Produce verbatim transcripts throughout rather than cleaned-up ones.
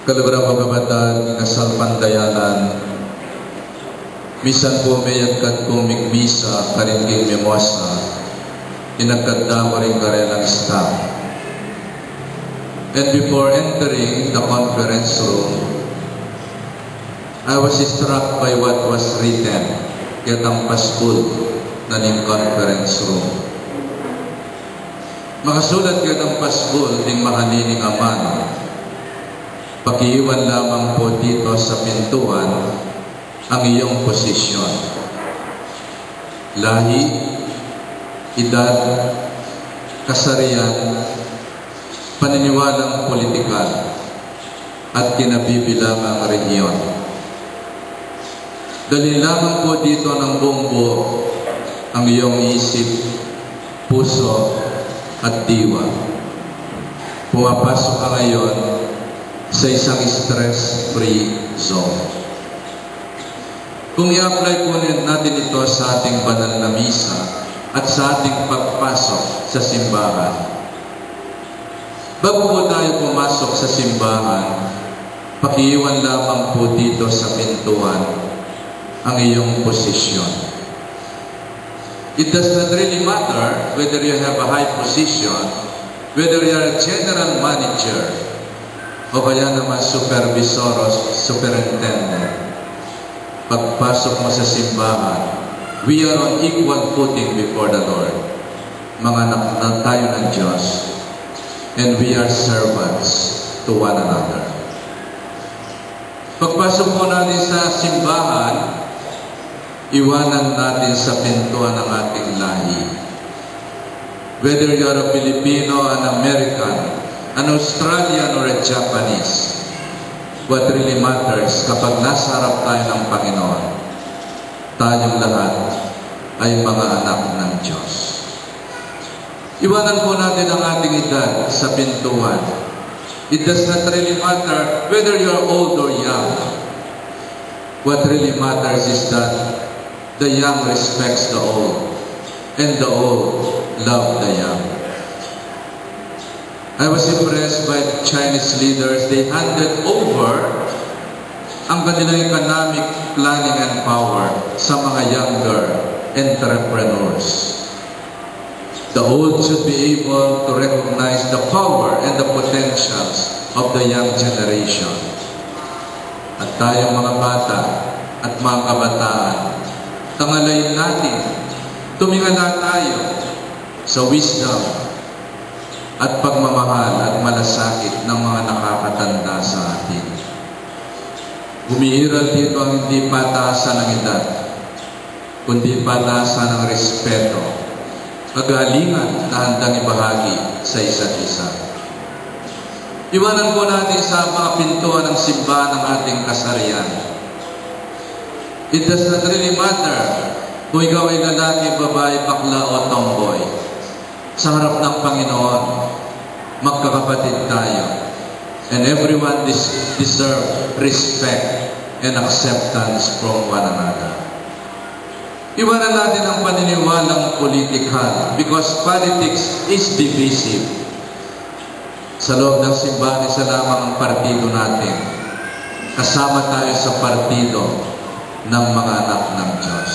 Kalugud pu, kapatad, king kasalpantayanan, misan pu meyagkat kung migmisa karin king mimosa, inagkat da ku ring karelang staff. And before entering the conference room, I was struck by what was written ketang paskul na ning conference room. Makasulat ketang paskul ding mahanining amanu, "Pakiiwan lamang po dito sa pintuan ang iyong posisyon, lahi, edad, kasarian, paniniwalang politikal, at kinabibilangang rehiyon. Dalhin lamang po dito ng buong buo ang iyong isip, puso, at diwa. Pumapasok ka ngayon sa isang stress-free zone." Kung i-apply po natin ito sa ating banal na misa at sa ating pagpasok sa simbahan, bago po tayo pumasok sa simbahan, pakiiwan lamang po dito sa pintuan ang iyong posisyon. It does not really matter whether you have a high position, whether you are a general manager, o kaya naman supervisor o superintendent. Pagpasok mo sa simbahan, we are on equal footing before the Lord. Mga anak na tayo ng Diyos, and we are servants to one another. Pagpasok po natin sa simbahan, iwanan natin sa pintuan ang ating lahi. Whether you are a Filipino, an American, an Australian, or a Japanese, what really matters kapag nasa harap tayo ng Panginoon, tayong lahat ay mga anak ng Diyos. Iwanan po natin ang ating edad sa pintuan. It does not really matter whether you are old or young. What really matters is that the young respects the old, and the old love the young. I was impressed by the Chinese leaders. They handed over ang kanilang economic planning and power sa mga younger entrepreneurs. The old should be able to recognize the power and the potentials of the young generation. At tayong mga bata at mga kabataan, tangalain natin, tumingala tayo sa wisdom at pagmamahal at malasakit ng mga nakakatanda sa atin. Umiiral dito ang hindi pataasan ng edad, kundi pataasan ng respeto, kagalingan na handang ibahagi sa isa't isa. Iwanan po natin sa mga pintuan ng simbahan ang ating kasarian. It does not really matter kung ikaw ay lalaki, babae, bakla o tomboy. Sa harap ng Panginoon, magkakapatid tayo. And everyone des- deserve respect and acceptance from one another. Iwanan natin ang paniniwalang politikal because politics is divisive. Sa loob ng simbahan, isa lamang ang partido natin. Kasama tayo sa partido ng mga anak ng Diyos.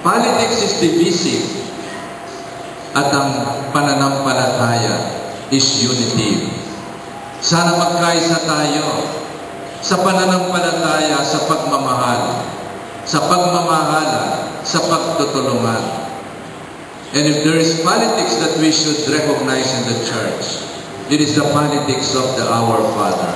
Politics is divisive at ang pananampalataya is unity. Sana magkaisa tayo sa pananampalataya, sa pagmamahal, sa pagmamahalan, sa pagtutulungan. And if there is politics that we should recognize in the church, it is the politics of the Our Father.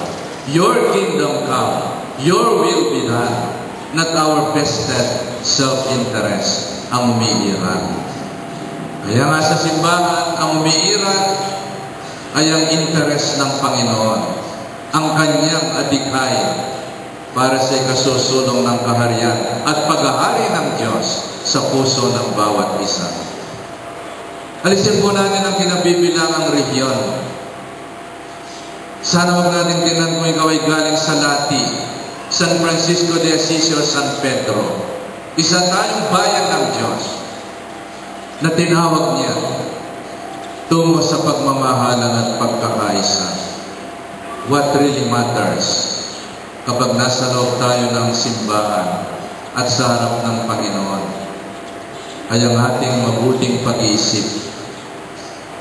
Your kingdom come, your will be done, not our vested self-interest ang umiiral. Kaya nga sa simbahan, ang umiiral ay ang interes ng Panginoon, ang kanyang adikain para sa ikasusulong ng kaharian at paghahari ng Diyos sa puso ng bawat isa. Alisin po natin ang kinabibilangang rehiyon. Sana wag natin tingnan kung ikaw ay galing sa Lati, San Francisco de Assisi o San Pedro. Isa tayong bayan ng Diyos na tinawag niya tungo sa pagmamahalan at pagkakaisa. What really matters kapag nasa loob tayo ng simbahan at sa harap ng Panginoon ay ang ating mabuting pag-iisip,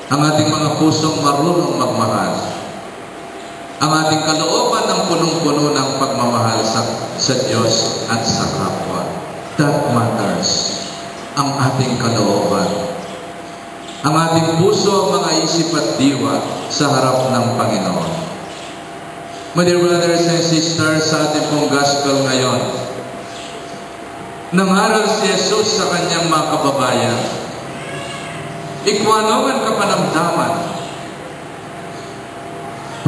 ang ating mga pusong marunong magmahal, ang ating kalooban ng punong-puno ng pagmamahal sa, sa Diyos at sa kapwa. That matters. Ang ating kalooban, ang ating puso, mga isip at diwa sa harap ng Panginoon. My dear brothers and sisters, sa ating pong gospel ngayon, nangaral si Jesus sa kanyang mga kababayan, "Ikwa no ngan kapanamdaman?"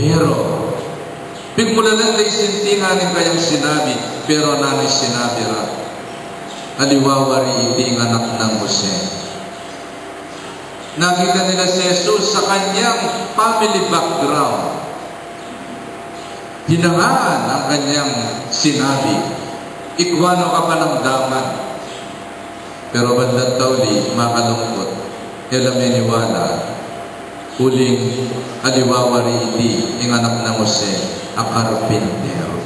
Pero pigmulalan da ing sintingan ning kayang sinabi, pero nanung sinabi ra, "Aliwa wari iti ing anak nang Jose." Nakita nila si Jesus sa kanyang family background. Hinangaan ang kanyang sinabi, "Ikwa no kapanamdaman?" Pero bandang tauli, makalungkot, e la meniwala, uling aliwa wari iti ing anak nang Jose a karpintero.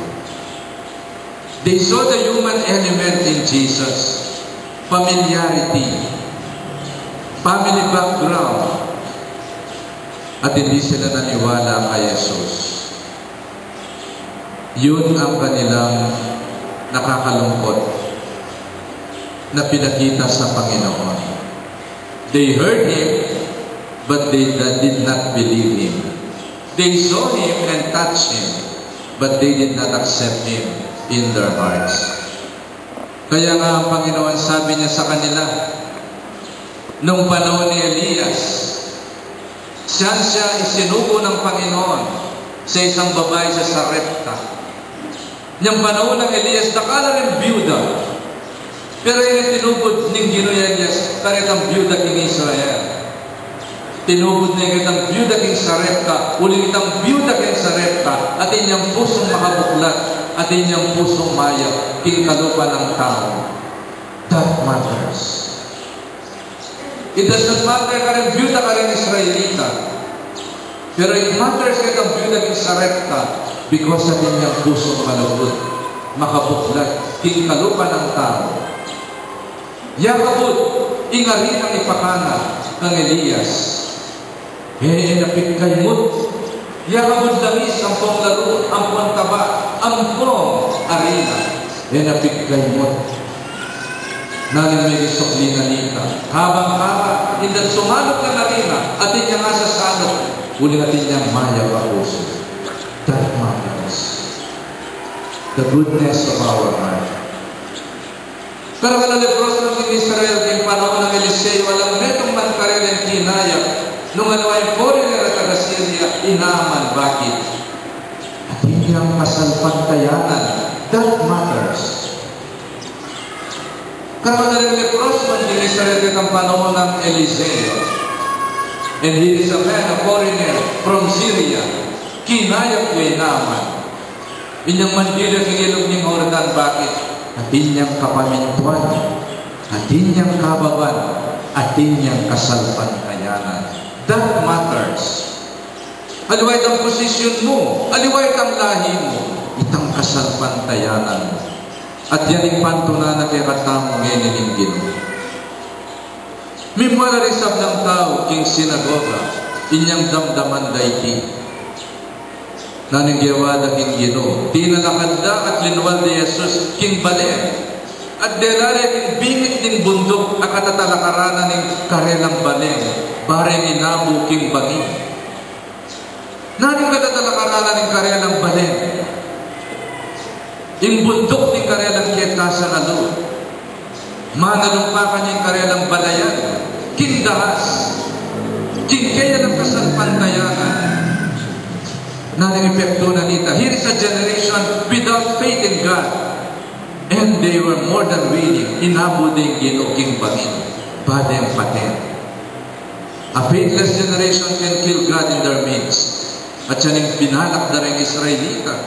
They saw the human element in Jesus, familiarity, family background, at hindi sila naniwala kay Jesus. Yun ang kanilang nakakalungkot na pinakita sa Panginoon. They heard him, but they did not believe him. They saw him and touched him, but they did not accept him in their hearts. Kaya nga ang Panginoon, sabi niya sa kanila, nung panahon ni Elias, siya, siya isinugo ng Panginoon sa isang babae sa Sarepta. Niyang panahon nang Elias, dakal la ring biyuda. Pero ing tinubud ning Ginu i Elias karetang biyuda king Israel. Tinubud ne ketang biyuda king Sarepta, uling itang biyuda king Sarepta, atin yang pusung makabuklat, atin yang pusung mayap king kalupa nang tau. That matters. It does not matter kareng biyuda kareng Israelita. Pero it matters ketang biyuda king Sarepta because atin yang pusung malugud, makabuklat king kalupa nang tau. Ya kabud ing arinang ipakana kang Elias. E, e na pigkaimut. Ya kabud langis ampong laru, ampong taba, ampong arina, e na pigkaimut. Nanu ing megisukli na nita? Kabang kara, inda sumalup yang arina, atin yang asasalup, uling atin yang mayap a pusu. That matters. The goodness of our heart. Karakal a leproso ning Israel king panaun nang Eliseo, alang metung man karela ing kinayap nung aliwa ing foreigner a taga Syria, i Naaman. Bakit? Atin yang kasalpantayanan. That matters. Karakal a leproso ning Israel king panaun nang Eliseo. And he is a man, a foreigner from Syria. Kinayap ya i Naaman. Inyang mandili king ilug ning Jordan, bakit? Atin yang kapamintuan, atin yang kababan, atin yang kasalpantayanan. That matters. Aliwa itang posisyon mu, aliwa itang lahi mu, itang kasalpantayanan mu. At yan ing pantunan na kekatamu ngeni ning Ginu. Mimwala ring sablang tau king sinagoga, inyang damdaman da iti. Nanu ing gewa da king Ginu? Tinalakad da at linwal da i Jesus king balen. At dela re king bingit ning bunduk a katatalakaran na ning karelang balen, bareng inabu king bangin. Nanu ing katatalakaran na ning karelang balen? Ing bunduk ning karelang ketasan a lub. Manalumpakan ya ing karelang balayan king dahas, king keyang kasalpantayanan. Nanu ing epektu na nita? Here is a generation without faith in God. And they were more than willing, inabu da ing Ginu king bangin, badeng paten. A faithless generation can kill God in their midst. At yan ing binalak da ring Israelita.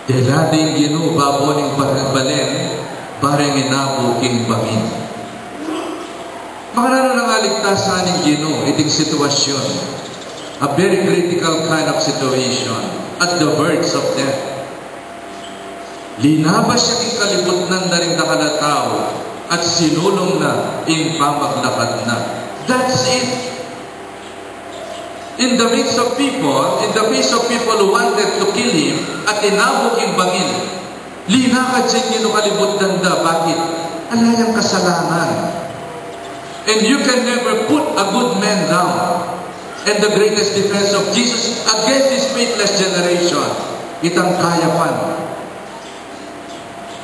Dela da ing Ginu babo ning bar-, balen, bareng inabu king bangin. Makananu nang aligtasan ning Ginu iting sitwasyun? A very critical kind of situation, at the verge of death. Linabas ya king kalibutnan da ring dakal a tau at sinulung na ing pamaglakad na. That's it. In the midst of people, in the face of people who wanted to kill him, at tinabu king bangin, linakad ya king kalibutnan da. Bakit? Ala yang kasalanan. And you can never put a good man down. And the greatest defense of Jesus against this faithless generation, itang kayapan.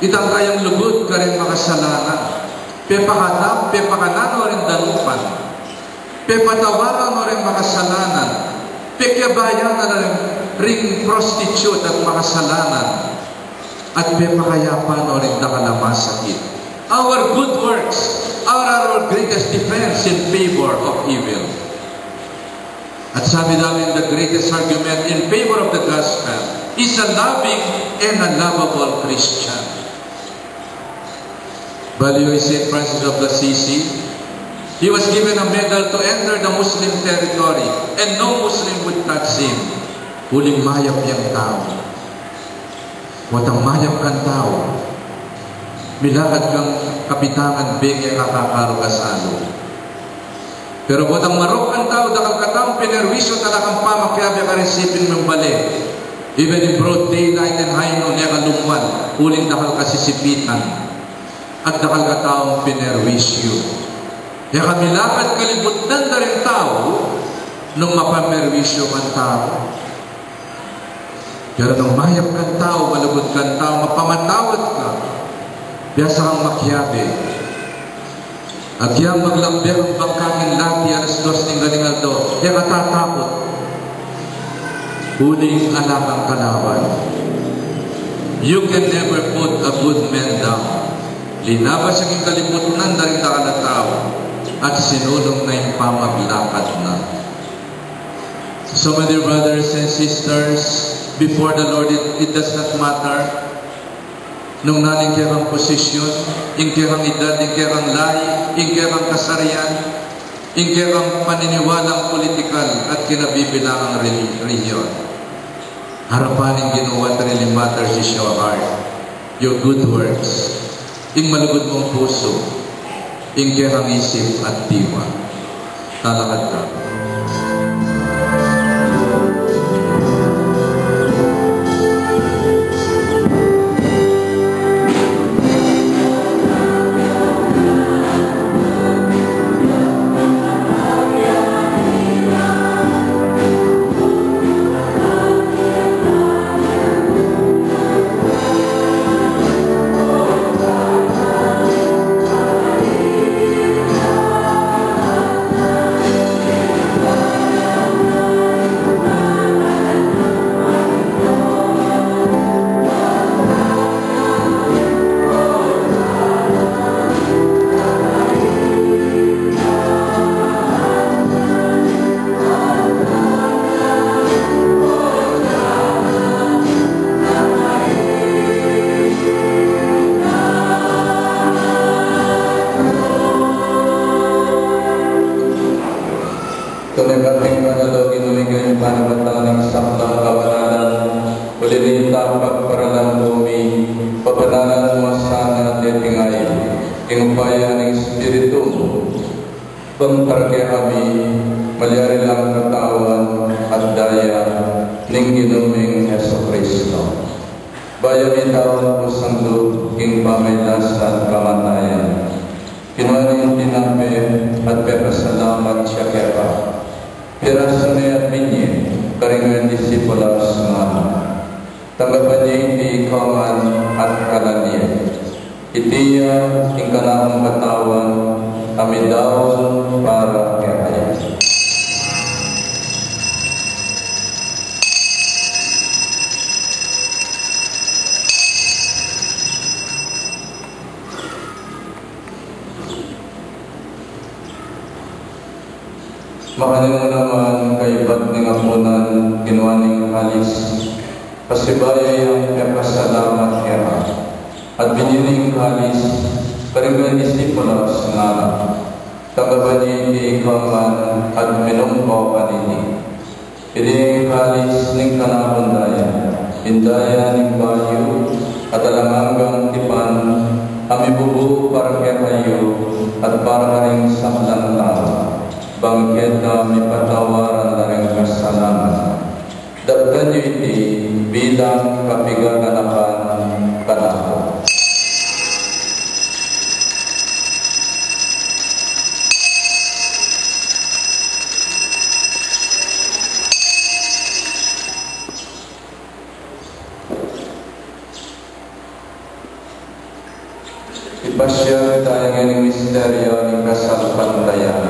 Itang kayang lugud karing makasalanan. Pepakana-, pepakanan no ring danupan. Pepatawaran no ring makasalanan. Pekyabayan na ring, ring prostitute at makasalanan. At pepakayapan no ring dakal a masakit. Our good works are our greatest defense in favor of evil. At sabi namin, the greatest argument in favor of the gospel is a loving and a lovable Christian. Balu i Saint Francis of Assisi, he was given a medal to enter the Muslim territory, and no Muslim would touch him. Uling mayap yang tau. Potang mayap kang tau, milakad kang kapitangan, beng e ka kakarugas alu. Pero potang marok kang tau, dakal ka taung pinerwisyu, talagang pamakiabe ka rin sipin mung bale. Even in broad daylight and high noon, e ka lumuan, uling dakal ka sisipitan. At dakal ka taung pinerwisyu. E ka milakad kalibutnan da ring tau, nung mapamerwisyu kang tau. Pero nung mayap kang tau, malugud kang tau, mapamatawad ka, biasa kang makiabe. Agyang maglakbe kang bangka king lati alas dos ning galing aldo, e ka tatakut. Uling ala kang kalaban. You can never put a good man down. Linabas ya king kalibutnan da ring dakal a tau, at sinulung na ing pamaglakad na. So, my dear brothers and sisters, before the Lord, it, it does not matter nung nanu ing kekang posisyon, ing kekang edad, ing kekang lahi, ing kekang kasarian, ing kekang paniniwalang politikal at kinabibilangang reli-, relihiyon. Arapan ning Ginu, what really matters is your heart, your good works, ing malugud mung pusu, ing kekang isip at diwa. Talakad ta. Tumekat ing banal, O Ginu, ing panabat ning saklang kabanalan, uli nita pagparalan mu mi, pabanalan mu sana deting ayin, king upaya ning Espiritu mu. Bang para kekami, malyari lang katawan at daya ning Ginu ming Jesucristo. Bayu mi tawan pusang lub king pamagkasakit at kamatayan, kinua ne ing tinape at pepasalamat ya keka. Pirasu ne at binye karing disipulos, ngana: Tanggapan ye iti ikayu ngan at kanan ye. Iti ya ing kanakung katawan a midaun para kekayu. Makanyan mu naman kaybat ning apunan, kinua ne ing kalis, pasibayu yang pepasalamat keka, at binye ne ing kalis karing disipulos, ngana: Tanggapan ye iti ikayu ngan at minum kayu kaniti. Iti ing kalis ning kanakung daya, ing daya ning bayu at alang anggang tipan, a mibubu para kekayu at para karing sablang tau, bang keta mipatawaran la ring kasalanan. Daptan yu iti bilang kapiganakan kanaku. Ipasiag tamu ing misteryu ning kasalpantaya.